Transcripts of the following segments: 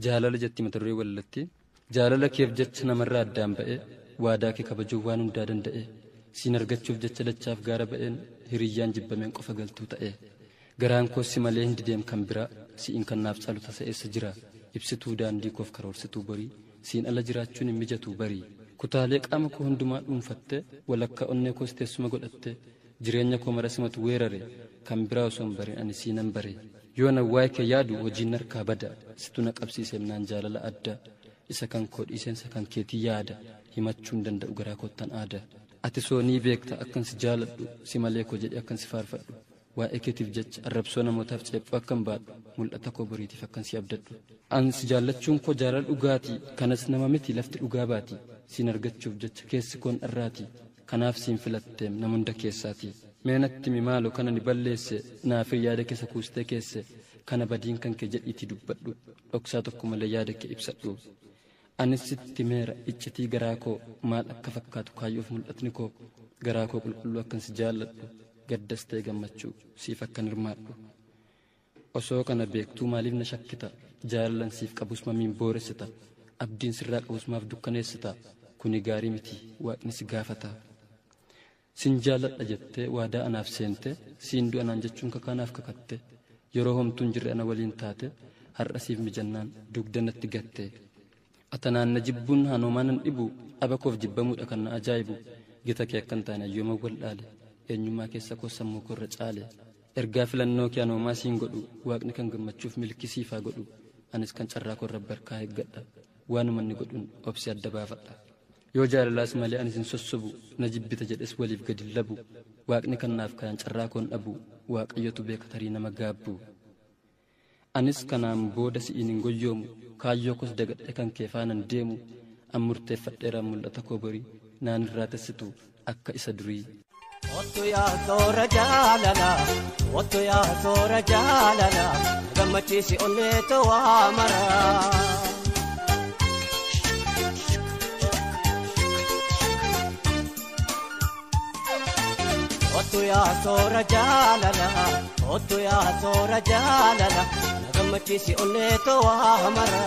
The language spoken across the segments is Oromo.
Jaalala jetti mata duree wallalatti. Jaalala keef jecha namarraa addaan ba'ee waadaa kee kabajuu waan hundaa danda'e siin argachuuf jecha dachaaf gaara ba'een hiriyyaan jibbameen qofa galtuu ta'e garaan koos si malee hin dideem kan biraa si'iin kan naaf caalu tasa eessa jira ibsituu daandii koof karoorsituu borii siin ala jiraachuun hin mijatu barii kutaalee qaama koo hundumaa dhuunfatte walakkaa onnee koos teessuma godhatte jireenya koo mara simatu weerare kan biraa osoo hin barin ani siinan bare yoo na waa'ee kee yaadu hojiin harkaa bada situ na qabsiiseem naan jaalala adda isa kan koo dhiiseensa kan keetii yaada himachuu hin danda'u garaa koottan aada ati soo ni beekta akkan si jaaladhu si malee koo jedhee akkan si faarfadhu waa'ee keetiif jecha arrabsoo namootaaf ceephoo akkan baadhu mul'ata koo boriitiif akkan si abdadhu an si jaallachuun koo jaalala dhugaatii kanas nama miti lafti dhugaa baati siin argachuuf jecha keessi koon dharraati kanaaf siin filatteem nama hunda keessaati mee natti himi maaloo kana ni balleesse naafir yaada keessa kuustee keesse kana badiin kan kee jedhiitii dubbadhu dhoksaa tokko malee yaada kee ibsadhu. Anis sitti meera iccitii garaa koo maal akka fakkaatu kaayyoof mul'atni koo garaa koo qulqulluu akkan si jaalladhu gaddas ta'e gammachuu siif akkan hirmaadhu. Osoo kana beektuu maaliif na shakkita jaalalan siif qabus mamiin booressita abdiin sirraa qabus maaf dukkaneessita kuni gaarii miti waaqni si gaafata. Sin jaalladha jettee waadaa anaaf seente siin du'a naan jechuun kakaanaaf kakatte yeroo homtuun jirre ana waliin taate har'a siif mijannaan dugda natti gatte. Atanaan na jibbuun hanoomaa nan dhibu dhaba koof jibbamuudha kan na ajaa'ibu gita kee akkan taane ayyooma wal dhaale eenyummaa keessa koo sammuu koo irra caale ergaa filannoo kee hanoomaa siin godhu waaqni kan gammachuuf milkii siifaa godhu anis kan carraa koo irra barkaa eeggadha waanuma inni godhuun obsi adda baafadha. Yoo jaalalaas malee anis hin sossobu na jibbita jedhes waliif gadi labu waaqni kan naaf kayan carraa koon dhabu waaqayyotu beeka tarii nama gaabbu. Anis kanaan booda si'iin hin goyyoomu kaayyoo koos dagadhe kan kee faanan deemu an murteeffadheeraan mul'ata koo borii naan irraa tessitu akka isa durii. Otto yaa toora jaalala, otto yaa toora jaalala, gammachiisi onnee towaa mara. Otto yaa toora jaalala, otto yaa toora jaalala, gammachiisi onnee towaa mara.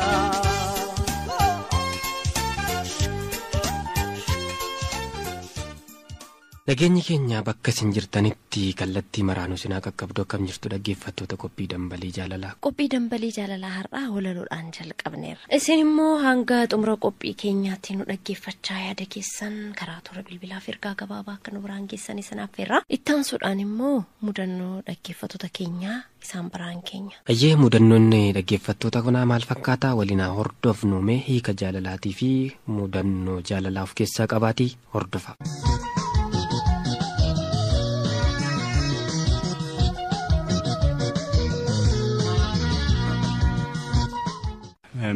Nageenyi keenya bakka isin jirtanitti kallattii maraanuu sinaa qaqqabdu akkam jirtu dhaggeeffattoota qophii dambalii jaalalaa. Qophii dambalii jaalalaa har'aa walaloodhaan jalqabneerra. Isin immoo hanga xumura qophii keenyaatti nu dhaggeeffachaa yaada keessan karaa toora bilbilaaf ergaa gabaabaa akka nu biraan geessan isin affeerra. Ittaansuudhaan immoo mudannoo dhaggeeffattoota keenyaa isaan biraan keenya. Ayyee mudannoon dhaggeeffattoota kanaa maal fakkaata waliin hordofnu mee hiika jaalalaatii fi mudannoo jaalalaa of keessaa qabaatii hordofa.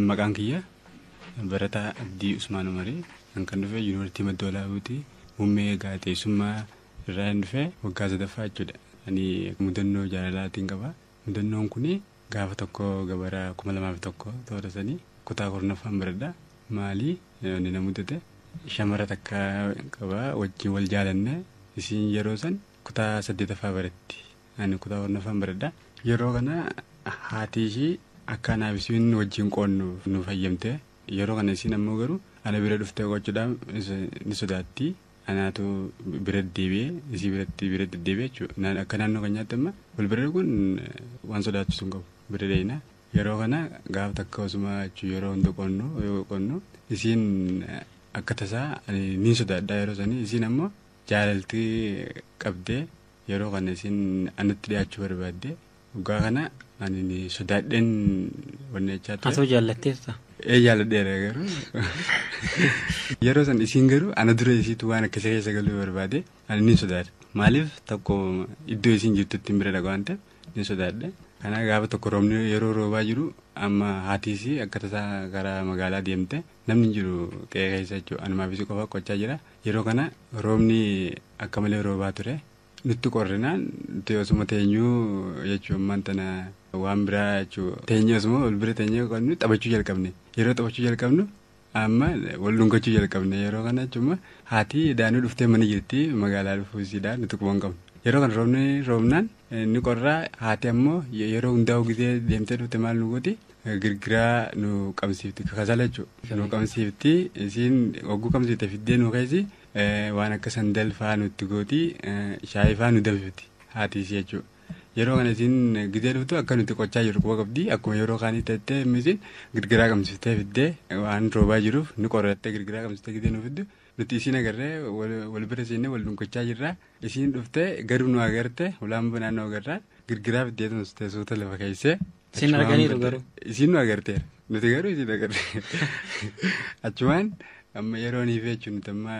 Maqaan kiyya barataa Abdii Usmaan Umarii kan dhufe Yuunivarsiitii Madda Walaabuuti. Muummee gaazexeessummaa irraa hin dhufe waggaa sadaffaa jechuudha. Ani mudannoo jaalalaatiin qaba. Mudannoon kun gaafa tokko gabara 2001 toora sanii kutaa kurnaffaan baradha. Maali inni na mudate shamara takka qaba wajjin wal jaalanne isiin yeroo san kutaa 8ffaa baratti. Ani kutaa kurnaffaan baradha. Yeroo kana haati ishii akka anaaf isiin wajjin qoonnu nu fayyamte yeroo kana isiin ammoo garuu ana bira dhuftee qochuudhaan ni sodaatti. Anaatu bira deebi'ee isii bira deddeebi'ee jechuudha. Akka naannoo keenyaatti amma wal bira kun waan sodaachisu hin qabu bira deeyina. Yeroo kana gaafa takka osuma jechuudha yeroo hunda qoonnu isiin akka tasaa ni sodaadha yeroo sanii isiin ammoo jaalaltii qabdee yeroo kana isiin anatti dhiyaachuu barbaadde waggaa kana ani sodaadheen wanni jechaa ture. Atoo jaallatteetta? Ee jaalladheera garuu. Yeroo san isiin garuu ana dura isiitu waan akkasii keessa galuu barbaade ani ni sodaadhe. Maaliif tokko iddoo isiin jirtutti hin bira dhaqa waan ta'eef ni sodaadhe. Kana gaafa tokko roobni yeroo roobaa jiru amma haati isii akka tasaa karaa magaalaa deemte namni hin jiru qe'ee keessa jechuudha. Anumaaf isii qofa qochaa jira. Yeroo kana roobni akka malee roobaa ture. Nutti qorrinaan nuti osuma teenyuu jechuun ammaan tana waan biraa jechuudha. Teenyee osuma wal bira teenyee qonnu taphachuu jalqabne. Yeroo taphachuu jalqabnu amma wal dhungachuu jalqabne yeroo kana jechuun haati daanuu dhuftee mana jirti magaalaa dhufuu isiidhaan nuti quba hin qabnu. Yeroo kana roobni roobnaan ni qorraa haati ammoo yeroo hundaa'u gisee deemtee dhufte maal nu gooti Girgiraa nu qabsiifti kasala jechuudha. Nu qabsiifti isiin hogguu qabsiifte fiddee nu keessi waan akka sandal fa'aa nutti gooti shaayii fa'aa nu danfifti haati isii jechuudha. Yeroo kana isiin gizee dhuftu akka nuti qochaa jirru quba qabdi akkuma yeroo kaanii teettee isiin girgiraa qabsiiftee fiddee waan roobaa jiruuf nu qorrattee girgiraa qabsiiftee gizee nu fiddu nuti isiin agarree wal bira siinee wal dhunkachaa jirra isiin dhuftee garuu nu agarte ulaan banaa nu agarraa girgiraa fiddee teessoota lafa keessee. Isin arganiiru garuu. Isiin nu agarteera. Nuti garuu isiin agarre. Achumaan amma yeroo niif jechuun nuti amma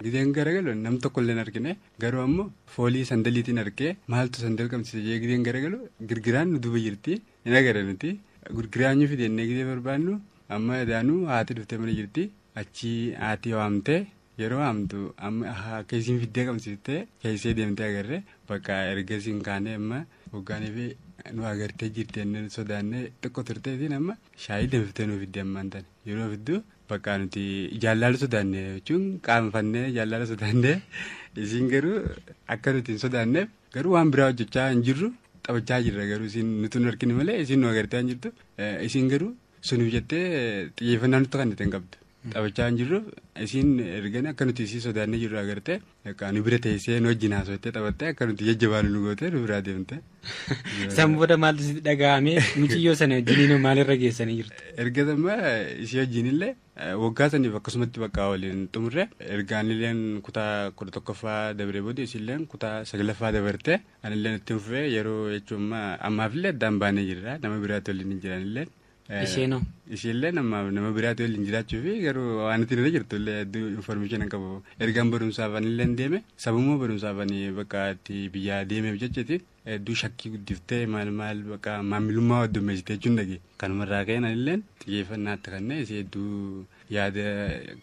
gizeen garagalu nam tokko illee argine garuu ammoo foolii sandaliitiin argee maaltu sandal qabsiise jee gizeen garagalu girgiraan nu duuba jirti hin agarre nuti girgiraan ñu fidennee gizee barbaannu amma daanuu haati dhuftee mana jirti achi haati waamtee yeroo waamtu amma akka isiin fiddee qabsiiftee keessee deemtee agarre bakka erga isiin kaanee amma hoggaanii fi. Nu agartee jirti jennee sodaannee xiqqoo turteetiin amma shaayii danfiftee nu fidde ammaan tana yeroo fiddu bakka nuti jaallaala sodaanne jechuun qaanfannee jaallaala sodaannee isiin garuu akka nuti hin sodaanneef garuu waan biraa hojjechaa hin jirru taphachaa jirra garuu isiin nuti nu arginu malee isiin nu agartee hin jirtu isiin garuu sunuuf jettee xiyyeeffannaa nutti kan hin qabdu. Taphachaa hin jirruuf isiin ergan akka nuti isii sodaannee jirru agartee nu bira teessee nu wajjin haasoftee taphattee akka nuti jajjabaanu nu gootee nu biraa deemte. San booda maaltu sitti dhaga'ame mucayyoo sana wajjiniin maalirra geessanii jirtu? Erga amma isii wajjin illee waggaa saniif akkasumatti bakka waliin xumurre ergaan illeen kutaa 11ffaa dabaree booda isiilleen kutaa 9ffaa dabarte anilleen itti fufee yeroo jechuun ammaafillee addaan baanee jirra nama biraatti waliin hin jiranillee. Isheenoo? Isheellee nama biraatti waliin jiraachuu fi garuu waan ittiin irra jirtu illee hedduu information hin qabu. Ergaan barumsaaf anillee deeme sababuma barumsaaf ani bakka itti biyyaa deemeef jechuuti hedduu shakkii guddiftee maal maal bakka maamilummaa waddummeessitee jechuun dhage. Kanumarraa ka'een anillee xiyyeeffannaa itti kennee ishee hedduu yaada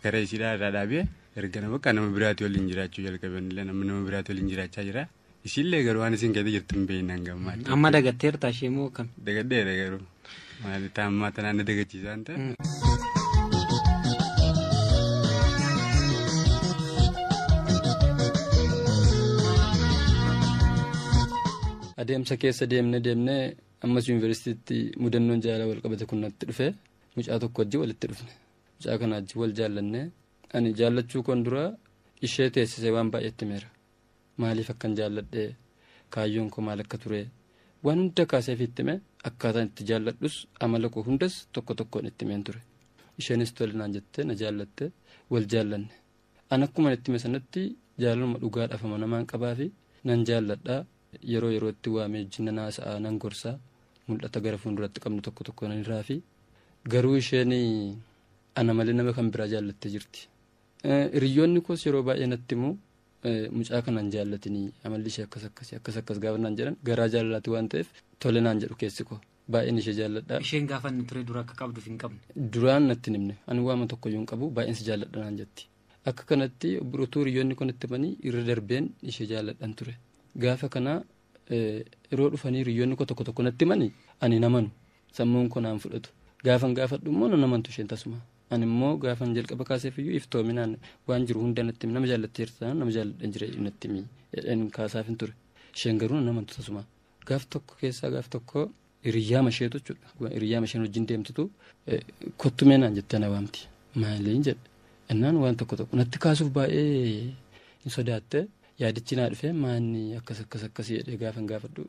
gara ishiidhaa irraa dhaabee erga bakka nama biraatti waliin jiraachuu jalqabe anillee nama biraatti waliin jiraachaa jira. Ishiillee garuu waan isin keessa jirtu hin beekne hanga ammaatti. Amma dagatteerta ishee moo akkami? Dagadheera garuu. Maali taa'ammaa tanaan na dagachiisaan ta'e. Adeemsa keessa deemnee ammas yuunivarsiitiitti mudannoon jaalala wal qabate kun natti dhufe mucaa tokko wajjin walitti dhufne. Mucaa kana wajjin wal jaallannee ani jaallachuu koon dura ishee teessisee waan baay'eetti meera. Maaliif akkan jaalladhee kaayyoon koo maal akka ture waan hunda kaaseef itti hime akkaataan itti jaalladhus amala koo hundas tokko tokkoon itti himeen ture. Isheenis tole naan jettee na jaallatte wal jaallanne. An akkuma itti hime sanatti jaalaluma dhugaadhaaf amanamaan qabaa fi nan jaalladhaa yeroo yerootti waamee wajjin nan haasa'aa nan gorsaa mul'ata gara fuulduratti qabnu tokko tokko nan irraa fi garuu isheen ana malee nama kan biraa jaallattee jirti. Hiriyoonni koos yeroo baay'ee natti himu mucaa kanaan jaallatinii amalli ishee akkas akkasii akkas akkas gaafa naan jedhan garaa jaalalaati waan ta'eef tole naan jedhu keessi koo baay'een ishee jaalladha. Isheen gaafa inni ture dura akka qabduuf hin qabne. Duraan natti himne ani waama tokkoyyuu hin qabu baay'een si jaalladha naan jetti. Akka kanatti utuu hiriyoonni kun itti himanii irra darbeen ishee jaalladhan ture. Gaafa kana yeroo dhufanii hiriyoonni koo tokko tokko natti himanii ani namanu sammuun koo naan fudhatu gaafan gaafadhu immoo nan amantu isheen tasuma. Ani immoo gaafan jalqaba kaaseef iyyuu iftoominaan waan jiru hunda natti himi nama jaallatteerta nama jaalladhan jira natti himi jedheen kaasaaf hin ture. Isheen garuu nan amantu tasuma. Gaaf tokko keessaa gaaf tokko hiriyyaama isheetu jechuudha. Hiriyyaama isheen wajjin deemtutu kottumee naan jettee na waamti. Maaliin jedhe. Innaan waan tokko tokko natti kaasuuf baay'ee hin sodaatte yaadichi naa dhufee maanni akkas akkas akkasii jedhee gaafan gaafadhu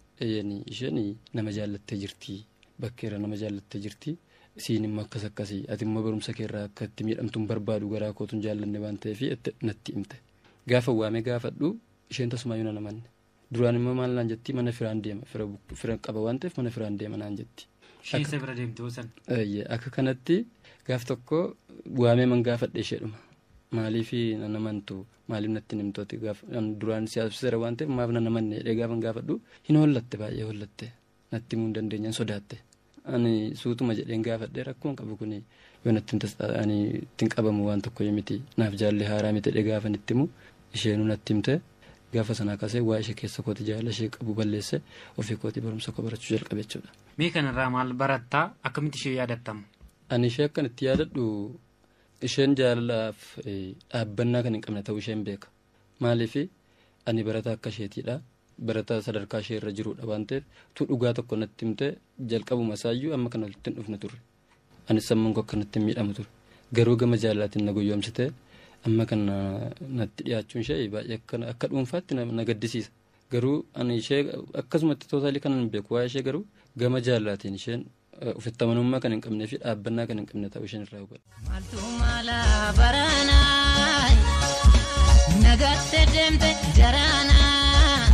isheen nama jaallattee jirti bakkeera nama jaallattee jirti. Siin immoo akkas akkasii ati immoo barumsa keerraa akka itti miidhamtuun barbaadu garaa kootuun jaallanne waan ta'eef natti himte. Gaafa waamee gaafadhu isheen tasumaayyuu nan amanne. Duraan immoo maal naan jetti mana firaan deema fira qaba waan ta'eef mana firaan deema naan jetti. Isheen isa bira deemte hoo sana? Akka kanatti gaaf tokko waamee man gaafadhe isheedhuma. Maaliif nan amantu maaliif natti himtooti gaaf duraan siyaasofsiseera waan ta'eef maaf nan amanne jedhee gaafan gaafadhu hin hollatte baay'ee hollatte natti himuu hin dandeenyaan sodaatte. Ani suutuma jedheen gaafadhee rakkoon qabu kun yoo natti ittiin qabamu waan tokko miti naaf jaalli haaraa miti jedhee gaafan itti himu isheenuu natti himte gaafa sanaa kaasee waa ishee keessa kooti jaalala ishee qabu balleesse ofii kooti barumsa koo barachuu jalqabe jechuudha. Mee kanarraa maal barattaa akkamitti ishee yaadattama? Ani ishee akkan itti yaadadhu isheen jaalalaaf dhaabbannaa kan hin qabne ta'uu isheen beeka. Maaliif ani barataa akka isheetiidha. barataa sadarkaa ishee irra jirudha waan ta'eef tu dhugaa tokko natti himtee jalqabuma isaayyuu amma kana walitti hin dhufne turre. Anis sammuun koo akkanatti miidhamu ture. Garuu gama jaalalaatiin na gowwoomsitee amma kana natti dhiyaachuun ishee baay'ee akka dhuunfaatti na gaddisiisa. Garuu ani ishee akkasumatti tootaalii kanan hin beeku waa'ee ishee garuu gama jaalalaatiin isheen ofitti amanamummaa kan hin qabnee fi dhaabbannaa kan hin qabne ta'uu isheen irraa hubadha. Maaltu mala baranaa nagattee deemte jaranaa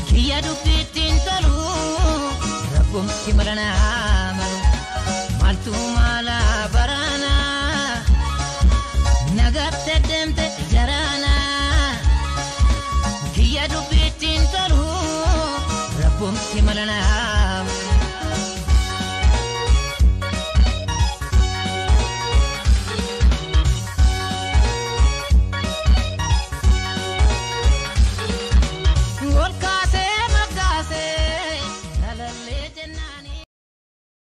kiyya dubbiittiin tolu rabbumti malanaa.